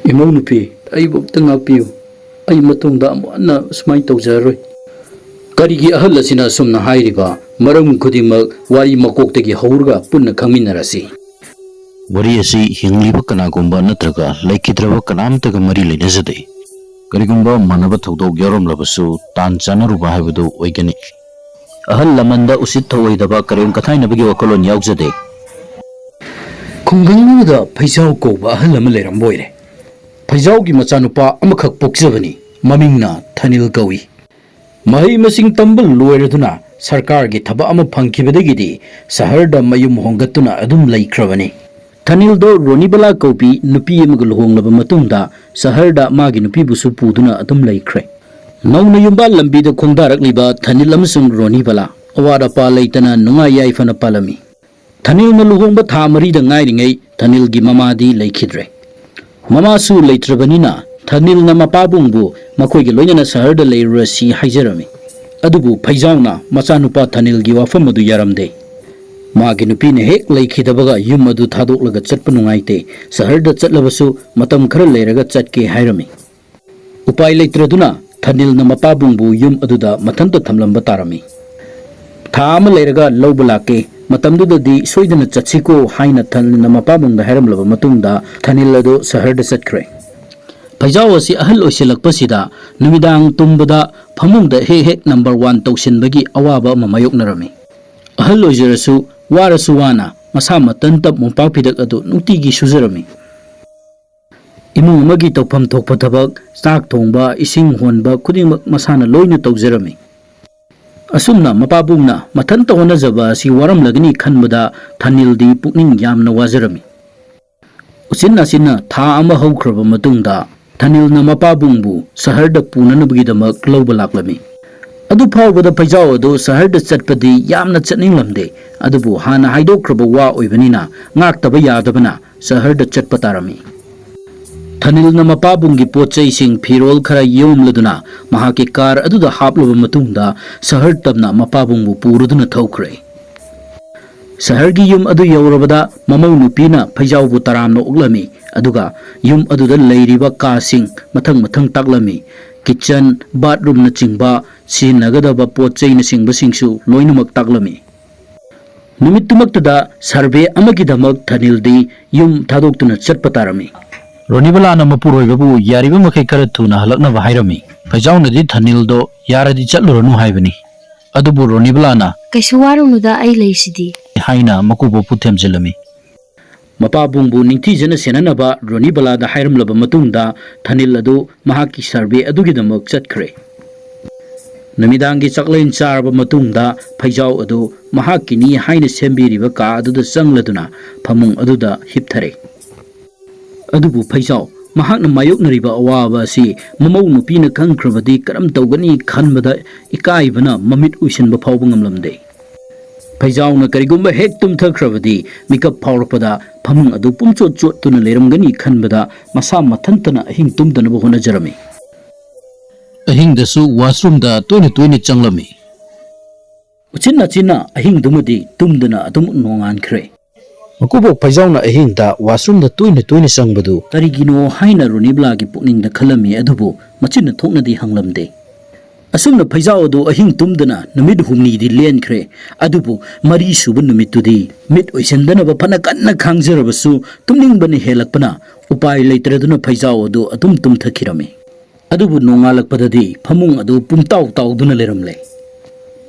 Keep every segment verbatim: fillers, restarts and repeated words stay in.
"ꯏꯃꯧ ꯅꯨꯄꯤ, ꯑꯩꯕꯨ ꯑꯝꯇ ꯉꯥꯛꯄꯤꯌꯨ꯫ ꯑꯩ ꯃꯇꯨꯡꯗ ꯑꯃꯨꯛ ꯍꯟꯅ ꯁꯨꯃꯥꯏꯅ ꯇꯧꯖꯔꯔꯣꯏ"꯫ ꯀꯔꯤꯒꯤ ꯑꯍꯜ ꯑꯁꯤꯅ ꯑꯁꯨꯝꯅ ꯍꯥꯏꯔꯤꯕ? ꯃꯔꯝ ꯈꯨꯗꯤꯡꯃꯛ ꯋꯥꯔꯤ ꯃꯀꯣꯛꯇꯒꯤ ꯍꯧꯔꯒ ꯄꯨꯟꯅ ꯈꯪꯃꯤꯟꯅꯔꯁꯤ꯫ ꯋꯥꯔꯤ ꯑꯁꯤ ꯍꯤꯡꯂꯤꯕ ꯀꯅꯥꯒꯨꯝꯕ ꯅꯠꯇ꯭ꯔꯒ ꯂꯩꯈꯤꯗ꯭ꯔꯕ ꯀꯅꯥꯝꯇꯒ ꯃꯔꯤ ꯂꯩꯅꯖꯗꯦ꯫ ꯀꯔꯤꯒꯨꯝꯕ ꯃꯥꯟꯅꯕ ꯊꯧꯗꯣꯛ ꯌꯥꯎꯔꯝꯂꯕꯁꯨ, ꯇꯥꯟ ꯆꯥꯟꯅꯔꯨꯕ ꯍꯥꯏꯕꯗꯨ ꯑꯣꯏꯒꯅꯤ꯫ ꯑꯍꯜ ꯂꯃꯟꯗ ꯎꯁꯤꯠ ꯊꯧꯑꯣꯏꯗꯕ, ꯀꯔꯦꯝ ꯀꯊꯥꯏꯅꯕꯒꯤ ꯋꯥꯈꯜꯂꯣꯟ ꯌꯥꯎꯖꯗꯦ꯫ ꯈꯨꯡꯒꯪ ꯑꯃꯗ ꯐꯩꯖꯥꯎ ꯀꯧꯕ ꯑꯍꯜ ꯑꯃ ꯂꯩꯔꯝꯕ ꯑꯣꯏꯔꯦ꯫ ꯐꯩꯖꯥꯎꯒꯤ ꯃꯆꯥꯅꯨꯄꯥ ꯑꯃꯈꯛ ꯄꯣꯛꯆꯕꯅꯤ꯫ ꯃꯃꯤꯡꯅ ꯊꯅꯤꯜ ꯀꯧꯏ꯫ ꯃꯍꯩ ꯃꯁꯤꯡ ꯇꯝꯕ ꯂꯣꯏꯔꯗꯨꯅ ꯁꯔꯀꯥꯔꯒꯤ ꯊꯕꯛ ꯑꯃ ꯐꯪꯈꯤꯕꯗꯒꯤꯗꯤ ꯁꯍꯔꯗ ꯃꯌꯨꯝ ꯍꯣꯡꯒꯠꯇꯨꯅ ꯑꯗꯨꯝ ꯂꯩꯈ꯭ꯔꯕꯅꯤ꯫ ꯊꯅꯤꯜꯗꯣ ꯔꯣꯅꯤꯕꯂꯥ ꯀꯧꯕꯤ ꯅꯨꯄꯤ ꯑꯃꯒ ꯂꯨꯍꯣꯡꯂꯕ ꯃꯇꯨꯡꯗ ꯁꯍꯔꯗ ꯃꯥꯒꯤ ꯅꯨꯄꯤꯕꯨꯁꯨ ꯄꯨꯗꯨꯅ ꯑꯗꯨꯝ ꯂꯩꯈ꯭ꯔꯦ꯫ ꯅꯧꯅ ꯌꯨꯝꯕꯥꯜ ꯂꯝꯕꯤꯗ ꯈꯣꯡꯗꯥꯔꯛꯂꯤꯕ ꯊꯅꯤꯜ ꯑꯃꯁꯨꯡ ꯔꯣꯅꯤꯕꯂꯥ ꯑꯋꯥꯠ ꯑꯄꯥ ꯂꯩꯇꯅ ꯅꯨꯡꯉꯥꯏ ꯌꯥꯏꯐꯅ ꯄꯥꯜꯂꯝꯃꯤ꯫ ꯊꯅꯤꯜꯅ ꯂꯨꯍꯣꯡꯕ ꯊꯥ ꯃꯔꯤꯗ ꯉꯥꯏꯔꯤꯉꯩ ꯊꯅꯤꯜꯒꯤ ꯃꯃꯥꯗꯤ ꯂꯩꯈꯤꯗ꯭ꯔꯦ꯫ ꯃꯃꯥꯁꯨ ꯂꯩꯇ꯭ꯔꯕꯅꯤꯅ ꯊꯅꯤꯜꯅ ꯃꯄꯥꯕꯨꯡꯕꯨ ꯃꯈꯣꯏꯒ ꯂꯣꯏꯅꯅ ꯁꯍꯔꯗ ꯂꯩꯔꯨꯔꯁꯤ ꯍꯥꯏꯖꯔꯝꯃꯤ꯫ ꯑꯗꯨꯕꯨ ꯐꯩꯖꯥꯎꯅ ꯃꯆꯥꯅꯨꯄꯥ ꯊꯅꯤꯜꯒꯤ ꯋꯥꯐꯝ ꯑꯗꯨ ꯌꯥꯔꯝꯗꯦ꯫ ꯃꯥꯒꯤ ꯅꯨꯄꯤꯅ ꯍꯦꯛ ꯂꯩꯈꯤꯗꯕꯒ ꯌꯨꯝ ꯑꯗꯨ ꯊꯥꯗꯣꯛꯂꯒ ꯆꯠꯄ ꯅꯨꯡꯉꯥꯏꯇꯦ, ꯁꯍꯔꯗ ꯆꯠꯂꯕꯁꯨ ꯃꯇꯝ ꯈꯔ ꯂꯩꯔꯒ ꯆꯠꯀꯦ ꯍꯥꯏꯔꯝꯃꯤ꯫ ꯎꯄꯥꯏ ꯂꯩꯇ꯭ꯔꯗꯨꯅ ꯊꯅꯤꯜꯅ ꯃꯄꯥꯕꯨꯡꯕꯨ ꯌꯨꯝ ꯑꯗꯨꯗ ꯃꯊꯟꯇ ꯊꯝꯂꯝꯕ ꯇꯥꯔꯝꯃꯤ꯫ "ꯊꯥ ꯑꯃ ꯂꯩꯔꯒ ꯂꯧꯕ ꯂꯥꯛꯀꯦ, ꯃꯇꯝꯗꯨꯗꯗꯤ ꯁꯣꯏꯗꯅ ꯆꯠꯁꯤꯀꯣ" ꯍꯥꯏꯅ ꯊꯅꯤꯜꯅ ꯃꯄꯥꯕꯨꯡꯗ ꯍꯥꯏꯔꯝꯂꯕ ꯃꯇꯨꯡꯗ ꯊꯅꯤꯜ ꯑꯗꯨ ꯁꯍꯔꯗ ꯆꯠꯈ꯭ꯔꯦ꯫ ꯐꯩꯖꯥꯎ ꯑꯁꯤ ꯑꯍꯜ ꯑꯣꯏꯁꯤꯜꯂꯛꯄꯁꯤꯗ ꯅꯨꯃꯤꯗꯥꯡ ꯇꯨꯝꯕꯗ ꯐꯃꯨꯡꯗ ꯍꯦꯛ ꯍꯦꯛ ꯅꯝꯕꯔ ꯋꯥꯟ ꯇꯧꯁꯤꯟꯕꯒꯤ ꯑꯋꯥꯕ ꯑꯃ ꯃꯥꯌꯣꯛꯅꯔꯝꯃꯤ꯫ ꯑꯍꯜ ꯑꯣꯏꯖꯔꯁꯨ, ꯋꯥꯔꯁꯨ ꯋꯥꯅ ꯃꯁꯥ ꯃꯊꯟꯇ ꯃꯣꯝꯄꯥꯛ ꯐꯤꯗꯛ ꯑꯗꯨ ꯅꯨꯡꯇꯤꯒꯤ ꯁꯨꯖꯔꯝꯃꯤ꯫ ꯏꯃꯨꯡ ꯑꯃꯒꯤ ꯇꯧꯐꯝ ꯊꯣꯛꯄ ꯊꯕꯛ, ꯆꯥꯛ ꯊꯣꯡꯕ, ꯏꯁꯤꯡ ꯍꯣꯟꯕ ꯈꯨꯗꯤꯡꯃꯛ ꯃꯁꯥꯅ ꯂꯣꯏꯅ ꯇꯧꯖꯔꯝꯃꯤ꯫ ꯑꯁꯨꯝꯅ ꯃꯄꯥꯕꯨꯡꯅ ꯃꯊꯟꯇ ꯍꯣꯠꯅꯖꯕ ꯑꯁꯤ ꯋꯥꯔꯝꯂꯒꯅꯤ ꯈꯟꯕꯗ ꯊꯅꯤꯜꯗꯤ ꯄꯨꯛꯅꯤꯡ ꯌꯥꯝꯅ ꯋꯥꯖꯔꯝꯃꯤ꯫ ꯎꯆꯤꯟ ꯅꯥꯆꯤꯟꯅ ꯊꯥ ꯑꯃ ꯍꯧꯈ꯭ꯔꯕ ꯃꯇꯨꯡꯗ ꯊꯅꯤꯜꯅ ꯃꯄꯥꯕꯨꯡꯕꯨ ꯁꯍꯔꯗ ꯄꯨꯅꯅꯕꯒꯤꯗꯃꯛ ꯂꯧꯕ ꯂꯥꯛꯂꯝꯃꯤ꯫ ꯑꯗꯨ ꯐꯥꯎꯕꯗ ꯐꯩꯖꯥꯎ ꯑꯗꯨ ꯁꯍꯔꯗ ꯆꯠꯄꯗꯤ ꯌꯥꯝꯅ ꯆꯠꯅꯤꯡꯂꯝꯗꯦ, ꯑꯗꯨꯕꯨ ꯍꯥꯟꯅ ꯍꯥꯏꯗꯣꯛꯈ꯭ꯔꯕ ꯋꯥ ꯑꯣꯏꯕꯅꯤꯅ ꯉꯥꯛꯇꯕ ꯌꯥꯗꯕꯅ ꯁꯍꯔꯗ ꯆꯠꯄ ꯇꯥꯔꯝꯃꯤ꯫ ꯊꯅꯤꯜꯅ ꯃꯄꯥꯕꯨꯡꯒꯤ ꯄꯣꯠ ꯆꯩꯁꯤꯡ, ꯐꯤꯔꯣꯜ ꯈꯔ ꯌꯣꯝꯂꯗꯨꯅ ꯃꯍꯥꯛꯀꯤ ꯀꯥꯔ ꯑꯗꯨꯗ ꯍꯥꯞꯂꯕ ꯃꯇꯨꯡꯗ ꯁꯍꯔ ꯇꯝꯅ ꯃꯄꯥꯕꯨꯡꯕꯨ ꯄꯨꯔꯗꯨꯅ ꯊꯧꯈ꯭ꯔꯦ꯫ ꯁꯍꯔꯒꯤ ꯌꯨꯝ ꯑꯗꯨ ꯌꯧꯔꯕꯗ ꯃꯃꯧ ꯅꯨꯄꯤꯅ ꯐꯩꯖꯥꯎꯕꯨ ꯇꯔꯥꯝꯅ ꯑꯣꯛꯂꯝꯃꯤ, ꯑꯗꯨꯒ ꯌꯨꯝ ꯑꯗꯨꯗ ꯂꯩꯔꯤꯕ ꯀꯥꯁꯤꯡ ꯃꯊꯪ ꯃꯊꯪ ꯇꯥꯛꯂꯝꯃꯤ꯫ ꯀꯤꯠꯆꯟ, ꯕꯥꯠꯔꯨꯝꯅꯆꯤꯡꯕ, ꯁꯤꯖꯤꯟꯅꯒꯗꯕ ꯄꯣꯠ ꯆꯩꯅꯆꯤꯡꯕꯁꯤꯡꯁꯨ ꯂꯣꯏꯅꯃꯛ ꯇꯥꯛꯂꯝꯃꯤ꯫ ꯅꯨꯃꯤꯠꯇꯨꯃꯛꯇꯗ ꯁꯔꯚꯦ ꯑꯃꯒꯤꯗꯃꯛ ꯊꯅꯤꯜꯗꯤ ꯌꯨꯝ ꯊꯥꯗꯣꯛꯇꯨꯅ ꯆꯠꯄ ꯇꯥꯔꯝꯃꯤ꯫ ꯔꯣꯅꯤꯕꯂꯥꯅ ꯃꯄꯨꯔꯣꯏꯕꯕꯨ ꯌꯥꯔꯤꯕ ꯃꯈꯩ ꯈꯔ ꯊꯨꯅ ꯍꯜꯂꯛꯅꯕ ꯍꯥꯏꯔꯝꯃꯤ꯫ ꯐꯩꯖꯥꯎꯅꯗꯤ ꯊꯅꯤꯜꯗꯣ ꯌꯥꯔꯗꯤ ꯆꯠꯂꯨꯔꯅꯨ ꯍꯥꯏꯕꯅꯤ꯫ ꯑꯗꯨꯕꯨ ꯔꯣꯅꯤꯕꯂꯥꯅ "ꯀꯩꯁꯨ ꯋꯥꯔꯨꯅꯨꯗ, ꯑꯩ ꯂꯩꯁꯤꯗꯤ" ꯍꯥꯏꯅ ꯃꯀꯨꯕꯣꯛꯄꯨ ꯊꯦꯝꯖꯤꯜꯂꯝꯃꯤ꯫ ꯃꯄꯥꯕꯨꯡꯕꯨ ꯅꯤꯡꯊꯤꯖꯅ ꯁꯦꯟꯅꯅꯕ ꯔꯣꯅꯤꯕꯂꯥꯗ ꯍꯥꯏꯔꯝꯂꯕ ꯃꯇꯨꯡꯗ ꯊꯅꯤꯜ ꯑꯗꯨ ꯃꯍꯥꯛꯀꯤ ꯁꯔꯚꯦ ꯑꯗꯨꯒꯤꯗꯃꯛ ꯆꯠꯈ꯭ꯔꯦ꯫ ꯅꯨꯃꯤꯗꯥꯡꯒꯤ ꯆꯥꯛꯂꯦꯟ ꯆꯥꯔꯕ ꯃꯇꯨꯡꯗ ꯐꯩꯖꯥꯎ ꯑꯗꯨ ꯃꯍꯥꯛꯀꯤꯅꯤ ꯍꯥꯏꯅ ꯁꯦꯝꯕꯤꯔꯤꯕ ꯀꯥ ꯑꯗꯨꯗ ꯆꯪꯂꯗꯨꯅ ꯐꯃꯨꯡ ꯑꯗꯨꯗ ꯍꯤꯞꯊꯔꯦ꯫ ꯑꯗꯨꯕꯨ ꯐꯩꯖꯥꯎ, ꯃꯍꯥꯛꯅ ꯃꯥꯌꯣꯛꯅꯔꯤꯕ ꯑꯋꯥꯕ ꯑꯁꯤ ꯃꯃꯧ ꯅꯨꯄꯤꯅ ꯈꯪꯈ꯭ꯔꯕꯗꯤ ꯀꯔꯝ ꯇꯧꯒꯅꯤ ꯈꯟꯕꯗ ꯏꯀꯥꯏꯕꯅ ꯃꯃꯤꯠ ꯎꯏꯁꯤꯟꯕ ꯐꯥꯎꯕ ꯉꯝꯂꯝꯗꯦ꯫ ꯐꯩꯖꯥꯎꯅ ꯀꯔꯤꯒꯨꯝꯕ ꯍꯦꯛ ꯇꯨꯝꯊꯈ꯭ꯔꯕꯗꯤ ꯃꯤꯀꯞ ꯐꯥꯎꯔꯛꯄꯗ ꯐꯃꯨꯡ ꯑꯗꯨ ꯄꯨꯝꯆꯣꯠ ꯆꯣꯠꯇꯨꯅ ꯂꯩꯔꯝꯒꯅꯤ ꯈꯟꯕꯗ ꯃꯁꯥ ꯃꯊꯟꯇꯅ ꯑꯍꯤꯡ ꯇꯨꯝꯗꯅꯕ ꯍꯣꯠꯅꯖꯔꯝꯃꯤ꯫ ꯑꯍꯤꯡꯗꯁꯨ ꯋꯥꯁꯔꯨꯝꯗ ꯇꯣꯏꯅ ꯇꯣꯏꯅ ꯆꯪꯂꯝꯃꯤ꯫ ꯎꯆꯤꯟ ꯅꯥꯆꯤꯟꯅ ꯑꯍꯤꯡꯗꯨꯃꯗꯤ ꯇꯨꯝꯗꯅ ꯑꯗꯨꯝ ꯅꯣꯡꯉꯥꯟꯈ꯭ꯔꯦ꯫ ꯃꯀꯨꯕꯣꯛ ꯐꯩꯖꯥꯎꯅ ꯑꯍꯤꯡꯗ ꯋꯥꯁꯔꯨꯝꯗ ꯇꯣꯏꯅ ꯇꯣꯏꯅ ꯆꯪꯕꯗꯨ ꯀꯔꯤꯒꯤꯅꯣ ꯍꯥꯏꯅ ꯔꯣꯅꯤꯕꯂꯥꯒꯤ ꯄꯨꯛꯅꯤꯡꯗ ꯈꯜꯂꯝꯃꯤ, ꯑꯗꯨꯕꯨ ꯃꯆꯤꯟꯅ ꯊꯣꯛꯅꯗꯤ ꯍꯪꯂꯝꯗꯦ꯫ ꯑꯁꯨꯝꯅ ꯐꯩꯖꯥꯎ ꯑꯗꯨ ꯑꯍꯤꯡ ꯇꯨꯝꯗꯅ ꯅꯨꯃꯤꯠ ꯍꯨꯝꯅꯤꯗꯤ ꯂꯦꯟꯈ꯭ꯔꯦ꯫ ꯑꯗꯨꯕꯨ ꯃꯔꯤꯁꯨꯕ ꯅꯨꯃꯤꯠꯇꯨꯗꯤ ꯃꯤꯠ ꯑꯣꯏꯁꯤꯟꯗꯅꯕ ꯐꯅ ꯀꯟꯅ ꯈꯥꯡꯖꯔꯕꯁꯨ ꯇꯨꯝꯅꯤꯡꯕꯅ ꯍꯦꯜꯂꯛꯄꯅ ꯎꯄꯥꯏ ꯂꯩꯇ꯭ꯔꯗꯨꯅ ꯐꯩꯖꯥꯎ ꯑꯗꯨ ꯑꯗꯨꯝ ꯇꯨꯝꯊꯈꯤꯔꯝꯃꯤ꯫ ꯑꯗꯨꯕꯨ ꯅꯣꯡꯉꯥꯜꯂꯛꯄꯗꯗꯤ ꯐꯃꯨꯡ ꯑꯗꯨ ꯄꯨꯝꯇꯥꯎ ꯇꯥꯎꯗꯨꯅ ꯂꯩꯔꯝꯂꯦ꯫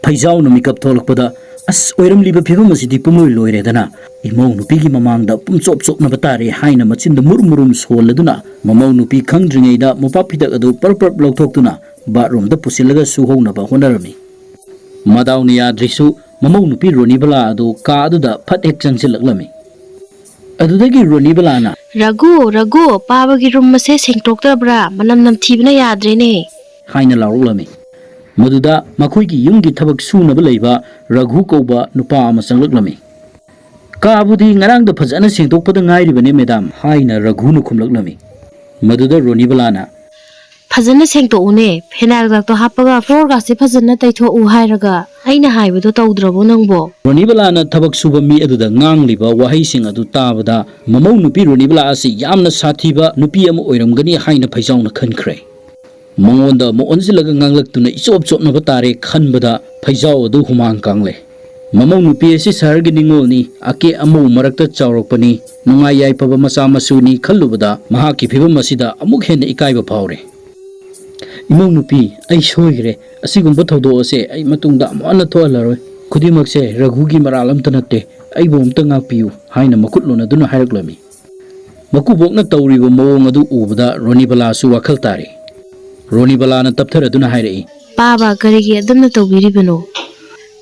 ꯐꯩꯖꯥꯎꯅ ꯃꯤꯀꯞ ꯊꯣꯛꯂꯛꯄꯗ, "ꯑꯁ, ꯑꯣꯏꯔꯝꯂꯤꯕ ꯐꯤꯕꯝ ꯑꯁꯤꯗꯤ ꯄꯨꯝꯂꯣꯏ ꯂꯣꯏꯔꯦꯗꯅ, ꯏꯃꯧ ꯅꯨꯄꯤꯒꯤ ꯃꯃꯥꯡꯗ ꯄꯨꯝꯆꯣꯞ ꯆꯣꯞꯅꯕ ꯇꯥꯔꯦ" ꯍꯥꯏꯅ ꯃꯆꯤꯟꯗ ꯃꯨꯔꯨꯝ ꯃꯨꯔꯨꯝ ꯁꯣꯜꯂꯗꯨꯅ ꯃꯃꯧ ꯅꯨꯄꯤ ꯈꯪꯗ꯭ꯔꯤꯉꯩꯗ ꯃꯣꯝꯄꯥꯛ ꯐꯤꯗꯛ ꯑꯗꯨ ꯄꯔꯞ ꯄꯔꯞ ꯂꯧꯊꯣꯛꯇꯨꯅ ꯕꯥꯠꯔꯨꯝꯗ ꯄꯨꯁꯤꯜꯂꯒ ꯁꯨꯍꯧꯅꯕ ꯍꯣꯠꯅꯔꯝꯃꯤ꯫ ꯃꯗꯥꯎꯅ ꯌꯥꯗ꯭ꯔꯤꯁꯨ ꯃꯃꯧ ꯅꯨꯄꯤ ꯔꯣꯅꯤꯕꯂꯥ ꯑꯗꯨ ꯀꯥ ꯑꯗꯨꯗ ꯐꯠ ꯍꯦꯛ ꯆꯪꯁꯤꯜꯂꯛꯂꯝꯃꯤ꯫ ꯑꯗꯨꯗꯒꯤ ꯔꯣꯅꯤꯕꯂꯥꯅ, "ꯔꯘꯨ, ꯔꯘꯨ, ꯄꯥꯕꯒꯤ ꯔꯨꯝ ꯑꯁꯦ ꯁꯦꯡꯇꯣꯛꯇ꯭ꯔꯕ꯭ꯔꯥ? ꯃꯅꯝ ꯅꯝꯊꯤꯕꯅ ꯌꯥꯗ꯭ꯔꯦꯅꯦ" ꯍꯥꯏꯅ ꯂꯥꯎꯔꯛꯂꯝꯃꯤ꯫ ꯃꯗꯨꯗ ꯃꯈꯣꯏꯒꯤ ꯌꯨꯝꯒꯤ ꯊꯕꯛ ꯁꯨꯅꯕ ꯂꯩꯕ ꯔꯘꯨ ꯀꯧꯕ ꯅꯨꯄꯥ ꯑꯃ ꯆꯪꯂꯛꯂꯝꯃꯤ꯫ "ꯀꯥꯕꯨꯗꯤ ꯉꯔꯥꯡꯗ ꯐꯖꯅ ꯁꯦꯡꯗꯣꯛꯄꯗ ꯉꯥꯏꯔꯤꯕꯅꯦ, ꯃꯦꯗꯥꯝ" ꯍꯥꯏꯅ ꯔꯘꯨꯅ ꯈꯨꯝꯂꯛꯂꯝꯃꯤ꯫ ꯃꯗꯨꯗ ꯔꯣꯅꯤꯕꯂꯥꯅ, ꯐꯖꯅ ꯁꯦꯡꯗꯣꯛꯎꯅꯦ꯫ ꯐꯦꯅꯥꯏꯜꯒꯥꯛꯇꯣ ꯍꯥꯞꯄꯒ ꯐ꯭ꯂꯣꯔꯒꯥꯁꯦ ꯐꯖꯅ ꯇꯩꯊꯣꯛꯎ ꯍꯥꯏꯔꯒ ꯑꯩꯅ ꯍꯥꯏꯕꯗꯣ ꯇꯧꯗ꯭ꯔꯕꯣ ꯅꯪꯕꯣ? ꯔꯣꯅꯤꯕꯂꯥꯅ ꯊꯕꯛ ꯁꯨꯕ ꯃꯤ ꯑꯗꯨꯗ ꯉꯥꯡꯂꯤꯕ ꯋꯥꯍꯩꯁꯤꯡ ꯑꯗꯨ ꯇꯥꯕꯗ ꯃꯃꯧ ꯅꯨꯄꯤ ꯔꯣꯅꯤꯕꯂꯥ ꯑꯁꯤ ꯌꯥꯝꯅ ꯁꯥꯊꯤꯕ ꯅꯨꯄꯤ ꯑꯃ ꯑꯣꯏꯔꯝꯒꯅꯤ ꯍꯥꯏꯅ ꯐꯩꯖꯥꯎꯅ ꯈꯟꯈ꯭ꯔꯦ꯫ ꯃꯉꯣꯟꯗ ꯑꯃꯨꯛ ꯑꯣꯟꯁꯤꯜꯂꯒ ꯉꯥꯡꯂꯛꯇꯨꯅ ꯏꯆꯣꯞ ꯆꯣꯞꯅꯕ ꯇꯥꯔꯦ ꯈꯟꯕꯗ ꯐꯩꯖꯥꯎ ꯑꯗꯨ ꯍꯨꯃꯥꯡ ꯀꯥꯡꯂꯦ꯫ ꯃꯃꯧ ꯅꯨꯄꯤ ꯑꯁꯤ ꯁꯍꯔꯒꯤ ꯅꯤꯉꯣꯜꯅꯤ, ꯑꯀꯦ ꯑꯃꯧ ꯃꯔꯛꯇ ꯆꯥꯎꯔꯛꯄꯅꯤ, ꯅꯨꯡꯉꯥꯏ ꯌꯥꯏꯐꯕ ꯃꯆꯥ ꯃꯁꯨꯅꯤ ꯈꯜꯂꯨꯕꯗ ꯃꯍꯥꯛꯀꯤ ꯐꯤꯕꯝ ꯑꯁꯤꯗ ꯑꯃꯨꯛ ꯍꯦꯟꯅ ꯏꯀꯥꯏꯕ ꯐꯥꯎꯔꯦ꯫ "ꯏꯃꯧ ꯅꯨꯄꯤ, ꯑꯩ ꯁꯣꯏꯈ꯭ꯔꯦ꯫ ꯑꯁꯤꯒꯨꯝꯕ ꯊꯧꯗꯣꯛ ꯑꯁꯦ ꯑꯩ ꯃꯇꯨꯡꯗ ꯑꯃꯨꯛ ꯍꯟꯅ ꯊꯣꯛꯍꯜꯂꯔꯣꯏ꯫ ꯈꯨꯗꯤꯡꯃꯛꯁꯦ ꯔꯘꯨꯒꯤ ꯃꯔꯥꯜ ꯑꯝꯇ ꯅꯠꯇꯦ꯫ ꯑꯩꯕꯨ ꯑꯝꯇ ꯉꯥꯛꯄꯤꯌꯨ" ꯍꯥꯏꯅ ꯃꯈꯨꯠ ꯂꯣꯟꯅꯗꯨꯅ ꯍꯥꯏꯔꯛꯂꯝꯃꯤ꯫ ꯃꯀꯨꯕꯣꯛꯅ ꯇꯧꯔꯤꯕ ꯃꯑꯣꯡ ꯑꯗꯨ ꯎꯕꯗ ꯔꯣꯅꯤꯕꯂꯥꯁꯨ ꯋꯥꯈꯜ ꯇꯥꯔꯦ꯫ ꯔꯣꯅꯤꯕꯂꯥꯅ ꯇꯞꯊꯔꯗꯨꯅ ꯍꯥꯏꯔꯛꯏ, "ꯄꯥꯕ, ꯀꯔꯤꯒꯤ ꯑꯗꯨꯝꯅ ꯇꯧꯕꯤꯔꯤꯕꯅꯣ?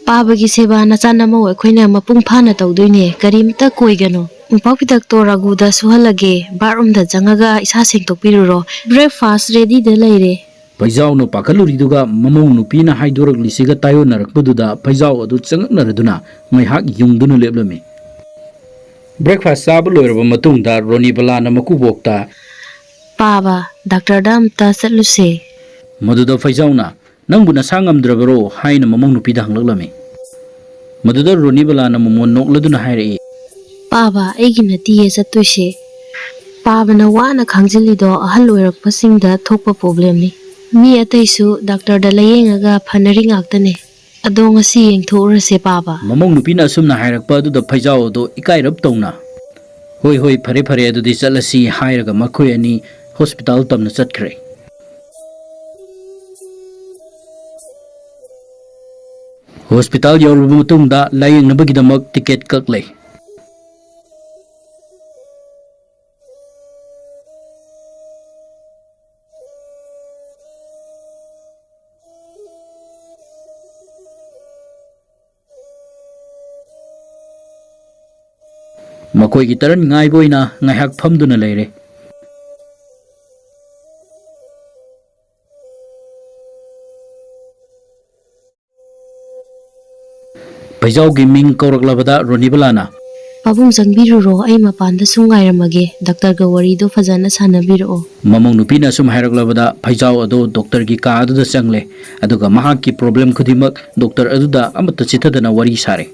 ꯄꯥꯕꯒꯤ ꯁꯦꯕꯥ ꯅꯆꯥ ꯅꯃꯧ ꯑꯩꯈꯣꯏꯅ ꯃꯄꯨꯡ ꯐꯥꯅ ꯇꯧꯗꯣꯏꯅꯦ꯫ ꯀꯔꯤꯝꯇ ꯀꯣꯏꯒꯅꯨ꯫ ꯃꯣꯝꯄꯥꯛ ꯐꯤꯗꯛꯇꯣ ꯔꯥꯒꯨꯗ ꯁꯨꯍꯜꯂꯒꯦ꯫ ꯕꯥꯠꯔꯨꯝꯗ ꯆꯪꯉꯒ ꯏꯁꯥ ꯁꯦꯡꯗꯣꯛꯄꯤꯔꯨꯔꯣ꯫ ꯕ꯭ꯔꯦꯛꯐꯥꯁ ꯔꯦꯗꯤꯗ ꯂꯩꯔꯦ"꯫ ꯐꯩꯖꯥꯎꯅ ꯄꯥꯈꯠꯂꯨꯔꯤꯗꯨꯒ ꯃꯃꯧ ꯅꯨꯄꯤꯅ ꯍꯥꯏꯗꯣꯔꯛꯂꯤꯁꯤꯒ ꯇꯥꯏꯑꯣꯟꯅꯔꯛꯄꯗꯨꯗ ꯐꯩꯖꯥꯎ ꯑꯗꯨ ꯆꯉꯛꯅꯔꯗꯨꯅ ꯉꯥꯏꯍꯥꯛ ꯌꯨꯡꯗꯨꯅ ꯂꯦꯞꯂꯝꯃꯤ꯫ ꯕ꯭ꯔꯦꯛꯐꯥꯁ ꯆꯥꯕ ꯂꯣꯏꯔꯕ ꯃꯇꯨꯡꯗ ꯔꯣꯅꯤꯕꯂꯥꯅ ꯃꯀꯨꯕꯣꯛꯇ, "ꯄꯥꯕ, ꯗꯥꯛꯇꯔꯗ ꯑꯝꯇ ꯆꯠꯂꯨꯁꯦ"꯫ ꯃꯗꯨꯗ ꯐꯩꯖꯥꯎꯅ, "ꯅꯪꯕꯨ ꯅꯁꯥ ꯉꯝꯗ꯭ꯔꯕꯔꯣ?" ꯍꯥꯏꯅ ꯃꯃꯧ ꯅꯨꯄꯤꯗ ꯍꯪꯂꯛꯂꯝꯃꯤ꯫ ꯃꯗꯨꯗ ꯔꯣꯅꯤꯕꯂꯥꯅ ꯃꯃꯣꯟ ꯅꯣꯛꯂꯗꯨꯅ ꯍꯥꯏꯔꯛꯏ, "ꯄꯥꯕ, ꯑꯩꯒꯤ ꯅꯠꯇꯤꯌꯦ ꯆꯠꯇꯣꯏꯁꯦ꯫ ꯄꯥꯕꯅ ꯋꯥꯅ ꯈꯥꯡꯖꯤꯜꯂꯤꯗꯣ ꯑꯍꯜ ꯑꯣꯏꯔꯛꯄꯁꯤꯡꯗ ꯊꯣꯛꯄ ꯄ꯭ꯔꯣꯕ꯭ꯂꯦꯝꯅꯤ꯫ ꯃꯤ ꯑꯇꯩꯁꯨ ꯗꯥꯛꯇꯔꯗ ꯂꯥꯌꯦꯡꯉꯒ ꯐꯅꯔꯤ ꯉꯥꯛꯇꯅꯦ꯫ ꯑꯗꯣ ꯉꯁꯤ ꯌꯦꯡꯊꯣꯛꯎꯔꯁꯦ, ꯄꯥꯕ"꯫ ꯃꯃꯧ ꯅꯨꯄꯤꯅ ꯑꯁꯨꯝꯅ ꯍꯥꯏꯔꯛꯄ ꯑꯗꯨꯗ ꯐꯩꯖꯥꯎ ꯑꯗꯨ ꯏꯀꯥꯏꯔꯞ ꯇꯧꯅ, "ꯍꯣꯏ, ꯍꯣꯏ, ꯐꯔꯦ, ꯐꯔꯦ, ꯑꯗꯨꯗꯤ ꯆꯠꯂꯁꯤ" ꯍꯥꯏꯔꯒ ꯃꯈꯣꯏ ꯑꯅꯤ ꯍꯣꯁꯄꯤꯇꯥꯜ ꯇꯝꯅ ꯆꯠꯈ꯭ꯔꯦ꯫ ꯍꯣꯁꯄꯤꯇꯥꯜ ꯌꯧꯔꯕ ꯃꯇꯨꯡꯗ ꯂꯥꯌꯦꯡꯅꯕꯒꯤꯗꯃꯛ ꯇꯤꯀꯦꯠ ꯀꯛꯂꯦ꯫ ꯃꯈꯣꯏꯒꯤ ꯇꯔꯟ ꯉꯥꯏꯕ ꯑꯣꯏꯅ ꯉꯥꯏꯍꯥꯛ ꯐꯝꯗꯨꯅ ꯂꯩꯔꯦ꯫ ꯐꯩꯖꯥꯎꯒꯤ ꯃꯤꯡ ꯀꯧꯔꯛꯂꯕꯗ ꯔꯣꯅꯤꯕꯂꯥꯅ, ꯄꯥꯕꯨꯡ, ꯆꯪꯕꯤꯔꯨꯔꯣ, ꯑꯩ ꯃꯄꯥꯟꯗ ꯁꯨꯝ ꯉꯥꯏꯔꯝꯃꯒꯦ꯫ ꯗꯥꯛꯇꯔꯒ ꯋꯥꯔꯤꯗꯣ ꯐꯖꯅ ꯁꯥꯟꯅꯕꯤꯔꯛꯑꯣ꯫ ꯃꯃꯧ ꯅꯨꯄꯤꯅ ꯑꯁꯨꯝ ꯍꯥꯏꯔꯛꯂꯕꯗ ꯐꯩꯖꯥꯎ ꯑꯗꯨ ꯗꯣꯛꯇꯔꯒꯤ ꯀꯥ ꯑꯗꯨꯗ ꯆꯪꯂꯦ, ꯑꯗꯨꯒ ꯃꯍꯥꯛꯀꯤ ꯄ꯭ꯔꯣꯕ꯭ꯂꯦꯝ ꯈꯨꯗꯤꯡꯃꯛ ꯗꯣꯛꯇꯔ ꯑꯗꯨꯗ ꯑꯃꯠꯇ ꯆꯤꯊꯗꯅ ꯋꯥꯔꯤ ꯁꯥꯔꯦ꯫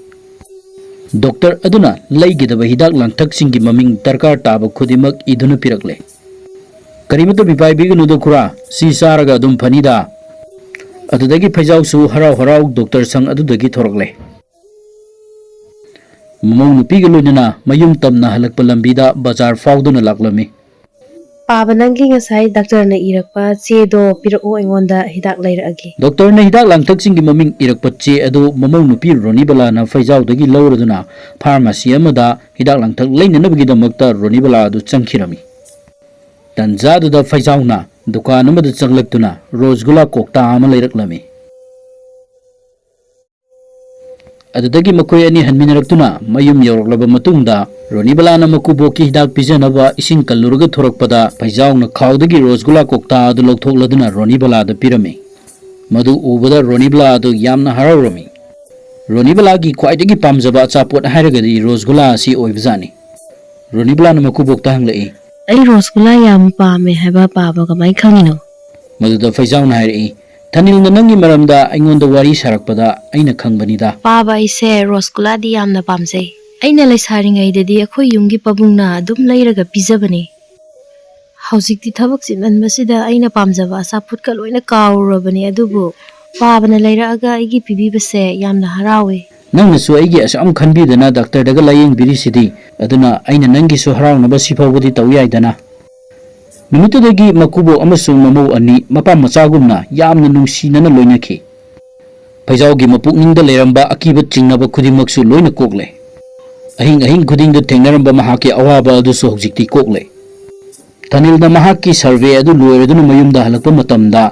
ꯗꯣꯛꯇꯔ ꯑꯗꯨꯅ ꯂꯩꯒꯗꯕ ꯍꯤꯗꯥꯛ ꯂꯥꯡꯊꯛꯁꯤꯡꯒꯤ ꯃꯃꯤꯡ ꯗꯔꯀꯥꯔ ꯇꯥꯕ ꯈꯨꯗꯤꯡꯃꯛ ꯏꯗꯨꯅ ꯄꯤꯔꯛꯂꯦ꯫ "ꯀꯔꯤꯃꯠꯇ ꯃꯤꯄꯥꯏꯕꯤꯒꯅꯨꯗ ꯈꯨꯔꯥ, ꯁꯤ ꯆꯥꯔꯒ ꯑꯗꯨꯝ ꯐꯅꯤꯗ"꯫ ꯑꯗꯨꯗꯒꯤ ꯐꯩꯖꯥꯎꯁꯨ ꯍꯔꯥꯎ ꯍꯔꯥꯎ ꯗꯣꯛꯇꯔ ꯁꯪ ꯑꯗꯨꯗꯒꯤ ꯊꯣꯔꯛꯂꯦ꯫ ꯃꯃꯧ ꯅꯨꯄꯤꯒ ꯂꯣꯏꯅꯅ ꯃꯌꯨꯝ ꯇꯝꯅ ꯍꯜꯂꯛꯄ ꯂꯝꯕꯤꯗ ꯕꯖꯥꯔ ꯐꯥꯎꯗꯨꯅ ꯂꯥꯛꯂꯝꯃꯤ꯫ "ꯄꯥꯕ, ꯅꯪꯒꯤ ꯉꯁꯥꯏ ꯗꯥꯛꯇꯔꯅ ꯏꯔꯛꯄ ꯆꯦꯗꯣ ꯄꯤꯔꯛꯑꯣ, ꯑꯩꯉꯣꯟꯗ ꯍꯤꯗꯥꯛ ꯂꯩꯔꯛꯑꯒꯦ"꯫ ꯗꯣꯛꯇꯔꯅ ꯍꯤꯗꯥꯛ ꯂꯥꯡꯊꯛꯁꯤꯡꯒꯤ ꯃꯃꯤꯡ ꯏꯔꯛꯄ ꯆꯦ ꯑꯗꯨ ꯃꯃꯧ ꯅꯨꯄꯤ ꯔꯣꯅꯤꯕꯂꯥꯅ ꯐꯩꯖꯥꯎꯗꯒꯤ ꯂꯧꯔꯗꯨꯅ ꯐꯥꯔꯃꯥꯁꯤ ꯑꯃꯗ ꯍꯤꯗꯥꯛ ꯂꯥꯡꯊꯛ ꯂꯩꯅꯅꯕꯒꯤꯗꯃꯛꯇ ꯔꯣꯅꯤꯕꯂꯥ ꯑꯗꯨ ꯆꯪꯈꯤꯔꯝꯃꯤ꯫ ꯇꯟꯖꯥꯗꯨꯗ ꯐꯩꯖꯥꯎꯅ ꯗꯨꯀꯥꯟ ꯑꯃꯗ ꯆꯪꯂꯛꯇꯨꯅ ꯔꯣꯁꯒꯨꯂꯥ ꯀꯣꯛꯇꯥ ꯑꯃ ꯂꯩꯔꯛꯂꯝꯃꯤ꯫ ꯑꯗꯨꯗꯒꯤ ꯃꯈꯣꯏ ꯑꯅꯤ ꯍꯟꯃꯤꯟꯅꯔꯛꯇꯨꯅ ꯃꯌꯨꯝ ꯌꯧꯔꯛꯂꯕ ꯃꯇꯨꯡꯗ, ꯔꯣꯅꯤꯕꯂꯥꯅ ꯃꯀꯨꯕꯣꯛꯀꯤ ꯍꯤꯗꯥꯛ ꯄꯤꯖꯅꯕ ꯏꯁꯤꯡ ꯀꯜꯂꯨꯔꯒ ꯊꯣꯔꯛꯄꯗ, ꯐꯩꯖꯥꯎꯅ ꯈꯥꯎꯗꯒꯤ ꯔꯣꯁꯒꯨꯂꯥ ꯀꯣꯛꯇꯥ ꯑꯗꯨ ꯂꯧꯊꯣꯛꯂꯗꯨꯅ ꯔꯣꯅꯤꯕꯂꯥꯗ ꯄꯤꯔꯝꯃꯤ꯫ ꯃꯗꯨ ꯎꯕꯗ ꯔꯣꯅꯤꯕꯂꯥ ꯑꯗꯨ ꯌꯥꯝꯅ ꯍꯔꯥꯎꯔꯝꯃꯤ꯫ ꯔꯣꯅꯤꯕꯂꯥꯒꯤ ꯈ꯭ꯋꯥꯏꯗꯒꯤ ꯄꯥꯝꯖꯕ ꯑꯆꯥꯄꯣꯠ ꯍꯥꯏꯔꯒꯗꯤ ꯔꯣꯁꯒꯨꯂꯥ ꯑꯁꯤ ꯑꯣꯏꯕꯖꯥꯠꯅꯤ꯫ ꯔꯣꯅꯤꯕꯂꯥꯅ ꯃꯀꯨꯕꯣꯛꯇ ꯍꯪꯂꯛꯏ, "ꯑꯩ ꯔꯣꯁꯒꯨꯂꯥ ꯌꯥꯝ ꯄꯥꯝꯃꯦ ꯍꯥꯏꯕ ꯄꯥꯕ ꯀꯃꯥꯏ ꯈꯪꯉꯤꯅꯣ?" ꯃꯗꯨꯗ ꯐꯩꯖꯥꯎꯅ ꯍꯥꯏꯔꯛꯏ, "ꯊꯅꯤꯜꯅ ꯅꯪꯒꯤ ꯃꯔꯝꯗ ꯑꯩꯉꯣꯟꯗ ꯋꯥꯔꯤ ꯁꯥꯔꯛꯄꯗ ꯑꯩꯅ ꯈꯪꯕꯅꯤꯗ"꯫ "ꯄꯥꯕ, ꯑꯩꯁꯦ ꯔꯣꯁꯒꯨꯂꯥꯗꯤ ꯌꯥꯝꯅ ꯄꯥꯝꯖꯩ꯫ ꯑꯩꯅ ꯂꯩꯁꯥꯔꯤꯉꯩꯗꯗꯤ ꯑꯩꯈꯣꯏ ꯌꯨꯝꯒꯤ ꯄꯥꯕꯨꯡꯅ ꯑꯗꯨꯝ ꯂꯩꯔꯒ ꯄꯤꯖꯕꯅꯤ꯫ ꯍꯧꯖꯤꯛꯇꯤ ꯊꯕꯛ ꯆꯤꯟꯃꯟꯕꯁꯤꯗ ꯑꯩꯅ ꯄꯥꯝꯖꯕ ꯑꯆꯥꯄꯣꯠꯀ ꯂꯣꯏꯅ ꯀꯥꯎꯔꯨꯔꯕꯅꯤ, ꯑꯗꯨꯕꯨ ꯄꯥꯕꯅ ꯂꯩꯔꯛꯑꯒ ꯑꯩꯒꯤ ꯄꯤꯕꯤꯕꯁꯦ ꯌꯥꯝꯅ ꯍꯔꯥꯎꯋꯦ"꯫ "ꯅꯪꯅꯁꯨ ꯑꯩꯒꯤ ꯑꯁꯨꯛ ꯌꯥꯝ ꯈꯟꯕꯤꯗꯅ ꯗꯥꯛꯇꯔꯗꯒ ꯂꯥꯌꯦꯡꯕꯤꯔꯤꯁꯤꯗꯤ, ꯑꯗꯨꯅ ꯑꯩꯅ ꯅꯪꯒꯤꯁꯨ ꯍꯔꯥꯎꯅꯕ ꯁꯤꯐꯥꯎꯕꯗꯤ ꯇꯧ ꯌꯥꯏꯗꯅ"꯫ ꯅꯨꯃꯤꯠꯇꯨꯗꯒꯤ ꯃꯀꯨꯕꯣꯛ ꯑꯃꯁꯨꯡ ꯃꯃꯧ ꯑꯅꯤ ꯃꯄꯥ ꯃꯆꯥꯒꯨꯝꯅ ꯌꯥꯝꯅ ꯅꯨꯡꯁꯤꯅꯅ ꯂꯣꯏꯅꯈꯤ꯫ ꯐꯩꯖꯥꯎꯒꯤ ꯃꯄꯨꯛꯅꯤꯡꯗ ꯂꯩꯔꯝꯕ ꯑꯀꯤꯕ ꯆꯤꯡꯅꯕ ꯈꯨꯗꯤꯡꯃꯛꯁꯨ ꯂꯣꯏꯅ ꯀꯣꯛꯂꯦ꯫ ꯑꯍꯤꯡ ꯑꯍꯤꯡ ꯈꯨꯗꯤꯡꯗ ꯊꯦꯡꯅꯔꯝꯕ ꯃꯍꯥꯛꯀꯤ ꯑꯋꯥꯕ ꯑꯗꯨꯁꯨ ꯍꯧꯖꯤꯛꯇꯤ ꯀꯣꯛꯂꯦ꯫ ꯊꯅꯤꯜꯅ ꯃꯍꯥꯛꯀꯤ ꯁꯔꯚꯦ ꯑꯗꯨ ꯂꯣꯏꯔꯗꯨꯅ ꯃꯌꯨꯝꯗ ꯍꯜꯂꯛꯄ ꯃꯇꯝꯗ,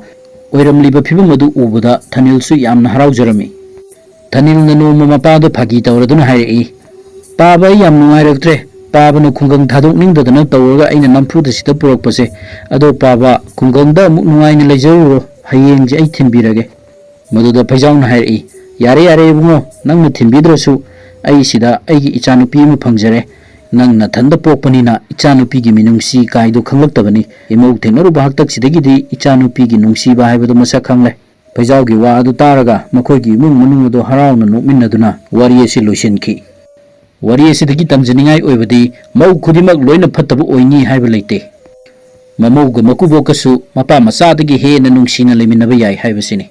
ꯑꯣꯏꯔꯝꯂꯤꯕ ꯐꯤꯕꯝ ꯑꯗꯨ ꯎꯕꯗ ꯊꯅꯤꯜꯁꯨ ꯌꯥꯝꯅ ꯍꯔꯥꯎꯖꯔꯝꯃꯤ꯫ ꯊꯅꯤꯜꯅ ꯅꯣꯡꯃ ꯃꯄꯥꯗ ꯐꯥꯒꯤ ꯇꯧꯔꯗꯨꯅ ꯍꯥꯏꯔꯛꯏ, "ꯄꯥꯕ, ꯑꯩ ꯌꯥꯝ ꯅꯨꯡꯉꯥꯏꯔꯛꯇ꯭ꯔꯦ꯫ ꯄꯥꯕꯅ ꯈꯨꯡꯒꯪ ꯊꯥꯗꯣꯛꯅꯤꯡꯗꯗꯅ ꯇꯧꯔꯒ ꯑꯩꯅ ꯅꯝꯐꯨꯗ ꯁꯤꯗ ꯄꯨꯔꯛꯄꯁꯦ꯫ ꯑꯗꯣ ꯄꯥꯕ, ꯈꯨꯡꯒꯪꯗ ꯑꯃꯨꯛ ꯅꯨꯡꯉꯥꯏꯅ ꯂꯩꯖꯔꯨꯔꯣ꯫ ꯍꯌꯦꯡꯁꯦ ꯑꯩ ꯊꯤꯟꯕꯤꯔꯒꯦ"꯫ ꯃꯗꯨꯗ ꯐꯩꯖꯥꯎꯅ ꯍꯥꯏꯔꯛꯏ, "ꯌꯥꯔꯦ, ꯌꯥꯔꯦ ꯏꯕꯨꯡꯉꯣ, ꯅꯪꯅ ꯊꯤꯟꯕꯤꯗ꯭ꯔꯁꯨ ꯑꯩ ꯁꯤꯗ ꯑꯩꯒꯤ ꯏꯆꯥꯅꯨꯄꯤ ꯑꯃ ꯐꯪꯖꯔꯦ꯫ ꯅꯪ ꯅꯊꯟꯗ ꯄꯣꯛꯄꯅꯤꯅ ꯏꯆꯥꯅꯨꯄꯤꯒꯤ ꯃꯤꯅꯨꯡꯁꯤ ꯀꯥꯏꯗꯣ ꯈꯪꯂꯛꯇꯕꯅꯤ꯫ ꯏꯃꯧ ꯊꯦꯡꯅꯔꯨꯕ ꯍꯥꯛꯇꯛꯁꯤꯗꯒꯤꯗꯤ ꯏꯆꯥꯅꯨꯄꯤꯒꯤ ꯅꯨꯡꯁꯤꯕ ꯍꯥꯏꯕꯗꯨ ꯃꯁꯛ ꯈꯪꯂꯦ꯫ ꯐꯩꯖꯥꯎꯒꯤ ꯋꯥ ꯑꯗꯨ ꯇꯥꯔꯒ ꯃꯈꯣꯏꯒꯤ ꯏꯃꯨꯡ ꯃꯅꯨꯡ ꯑꯗꯨ ꯍꯔꯥꯎꯅ ꯅꯣꯛꯃꯤꯟꯅꯗꯨꯅ ꯋꯥꯔꯤ ꯑꯁꯤ ꯂꯣꯏꯁꯤꯟꯈꯤ꯫ ꯋꯥꯔꯤ ꯑꯁꯤꯗꯒꯤ ꯇꯝꯖꯅꯤꯡꯉꯥꯏ ꯑꯣꯏꯕꯗꯤ ꯃꯧ ꯈꯨꯗꯤꯡꯃꯛ ꯂꯣꯏꯅ ꯐꯠꯇꯕ ꯑꯣꯏꯅꯤ ꯍꯥꯏꯕ ꯂꯩꯇꯦ꯫ ꯃꯃꯧꯒ ꯃꯀꯨꯕꯣꯛꯀꯁꯨ ꯃꯄꯥ ꯃꯆꯥꯗꯒꯤ ꯍꯦꯟꯅ ꯅꯨꯡꯁꯤꯅ ꯂꯩꯃꯤꯟꯅꯕ ꯌꯥꯏ ꯍꯥꯏꯕꯁꯤꯅꯤ꯫